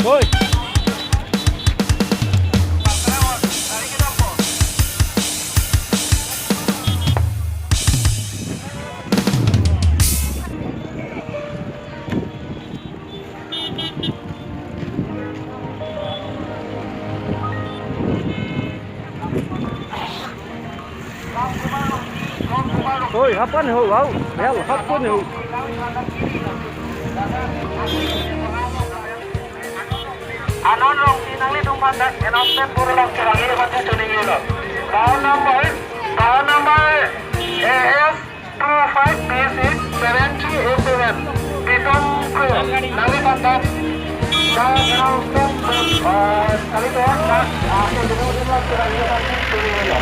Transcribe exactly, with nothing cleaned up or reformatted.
Oi. Oi, hapan ho, wow, hel, hapan ho. Anon Rongpi nanglidung aphan dak announcement pura long churang-i aphan si choningri lo. Bound number, bound number A S two five B six seven three eight seven. Pritom Kro nangliphan dak, dak announcement, eh, kali dak, dak, ah, choningri lo, churang-i aphan si choningri lo.